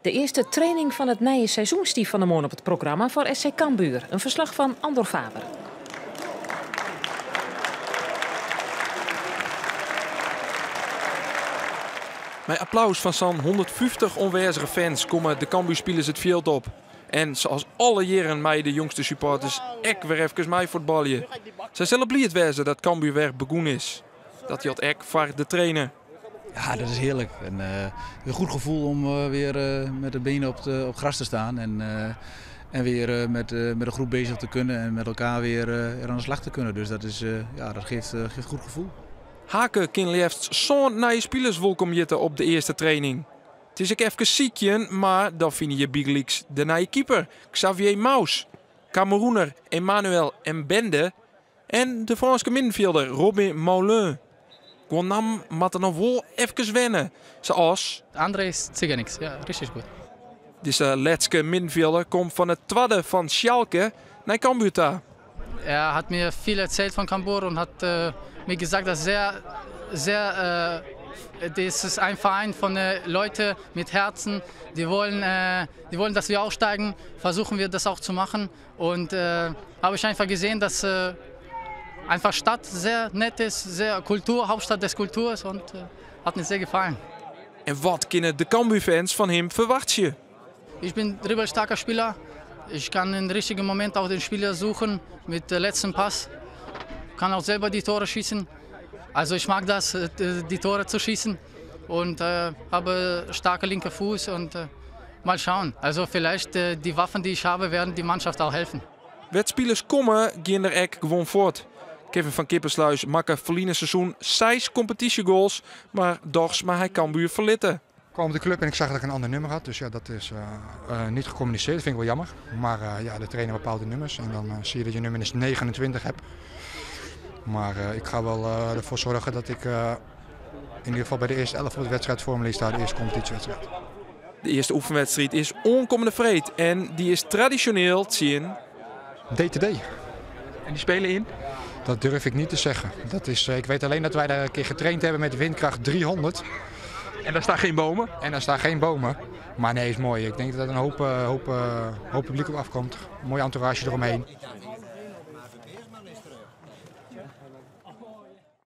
De earste training fan it nije seizoen stie fan 'e moarn op it programma foar SC Cambuur. In ferslach fan Andor Faber. Mei applaus fan sa'n 150 oanwêzige fans komme de Cambuurspilers it fjild op. En sa as alle jierren meie de jongste supporters ek wer efkes meifuotbalje. Sy sille bliid wêze dat Cambuur wer begûn is. Dat jildt ek foar de trainer. Ja, dat is heerlijk. En, een goed gevoel om weer met de benen op, de, op gras te staan. En, en weer met, met de groep bezig te kunnen en met elkaar weer er aan de slag te kunnen. Dus dat, is, ja, dat geeft, geeft goed gevoel. Hake kin leafst sân nije spilers wolkom hjitte op de earste training. It is ek efkes sykjen, mar dan fine je bygelyks de nije keeper Xavier Mous, Kameroener Emmanuel Mbende en de Frânske middenfjilder Robin Maulun. Guon nammen moatte noch wol efkes wenne, sa as. André Ciganiks, ja, richtig gut. Dizze Letske middenfjilder komt fan it twadde fan Schalke nei Cambuur ta. Er hat mir viel erzählt von Cambuur und hat mir gesagt, dass sehr, sehr, das ist ein Verein von Leute mit Herzen, die wollen, die wollen, dass wir aufsteigen, versuchen wir das auch zu machen und habe ich einfach gesehen, dass einfach Stadt sehr nett ist, sehr Kultur, Hauptstadt des Kulturs und hat mir sehr gefallen. En wat kinne de Cambuurfans fan him ferwachtsje? Ich bin dribbelstarker Spieler. Ich kann in richtigen Moment auch den Spieler suchen mit dem letzten Pass. Kann auch selber die Tore schießen. Also ich mag das, die Tore zu schießen und habe starke linke Fuß und mal schauen. Also vielleicht die Waffen, die ich habe, werden die Mannschaft auch helfen. Wêr't spilers komme, gean der ek guon fuort. Kevin van Kippersluis makke ferline seizoen seis kompetysjegoals, mar dochs mei hy Cambuur ferlitte. Ik kwam op de club en ik zag dat ik een ander nummer had. Dus ja, dat is niet gecommuniceerd. Dat vind ik wel jammer. Maar ja, de trainer bepaalt de nummers. En dan zie je dat je nummer is 29 hebt. Maar ik ga wel ervoor zorgen dat ik in ieder geval bij de eerste 11 op het wedstrijdformulier sta. De eerste competitiewedstrijd. De earste oefenwedstriid is oankommende freed en dy is tradisjoneel tsjin DTD. En dy spylje yn? Dat durf ik niet te zeggen. Dat is, ik weet alleen dat wij daar een keer getraind hebben met windkracht 300. En daar staan geen bomen? En daar staan geen bomen. Maar nee, is mooi. Ik denk dat er een hoop, hoop, hoop publiek op afkomt. Mooi entourage eromheen.